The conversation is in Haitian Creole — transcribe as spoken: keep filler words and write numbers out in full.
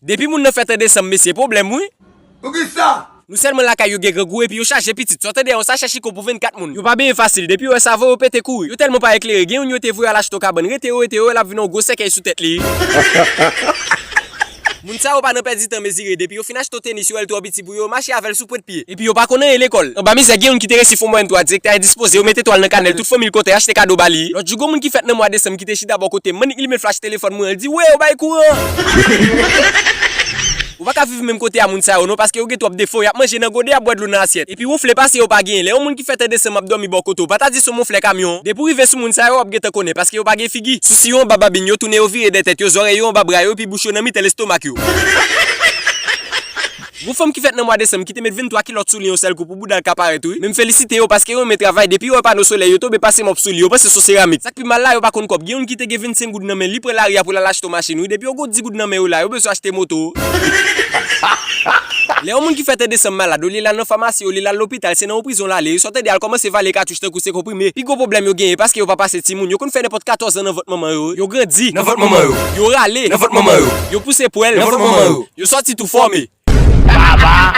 Depi moun nan fèt an desanm, mesye, pwoblèm, wi. Poukisa? Nou sèlman lakay yo gen grangou epi yo chaje pitit. Sa w tande a, yon sachè chiko pou vennkat moun. Yo pa benyen fasil. Depi yo wè savo, yo pete kouri. Yo tèlman pa eklere. Gen youn yo te voye al achte yon kabann. Rete yo, rete yo, l ap vin yon gwo sèkèy sou tèt li. Moun sa yo pa nan pèdi tan mezire. Depi yo fin achte yon tenis, yo wè l twò piti pou yo, yo mache avè l sou pwent pye. Epi yo pa konn anyen lekòl. Anba mizè, gen youn ki te resi fon mwayèn twa, direktè a endispoze, yo mete twal nan kanèl, tout fanmi l kontan, y achte kado ba li. Lòt jou, gon moun ki fèt nan mwa desanm ki te chita bò kote m, m annik limen l flach telefòn mwen, l di, "Wè, yo bay kouran!" Ou pa ka viv menm kote a moun sa yo non, paske yo gen twòp defo, y ap manje nan gode, y ap bwè dlo nan asyèt. Epi wonfle pase yo pa genyen. Lè yon moun ki fèt an desanm ap dòmi bò kote w, pa ta di se yon wonflè kamyon. Depi w rive sou moun sa yo, w ap gentan konnen, paske yo pa gen figi. Sousi yo anba babin yo, tounen yo vire dèyè tèt yo, zòrèy yo anba bra yo, epi bouch yo nan mitan lestomak yo. Gon fanm ki fèt nan mwa desanm ki te met venntwa kilòt sou li yon sèl kou pou bouda l ka parèt, wi. Men m felisite yo paske yo renmen travay, depi yo wè pano solèy yo tonbe pase mòp sou li, yo panse se yon seramik. Sa k pi mal la, yo pa konn kòb. Gen youn ki te gen vennsenk goud nan men l, li pran lari a pou l al achte yon machin, wi. Depi yo gon dis goud nan men yo la, yo bezwen achte moto. Lè yon moun ki fèt an desanm malad, olye l al nan famasi, olye l al lopital, se nan yon prizon l ale, wi. Sa w tande a, l kòmanse vale katouch tankou se konprime. Pi gwo pwoblèm yo genyen, paske yo pa pase timoun, yo konn fè nenpòt katòz an nan vant manman yo, wi. Yo grandi nan vant manman yo. Yo rale nan vant manman yo. Yo pouse pwèl nan vant manman yo. Yo sòti tou fòme. Baba!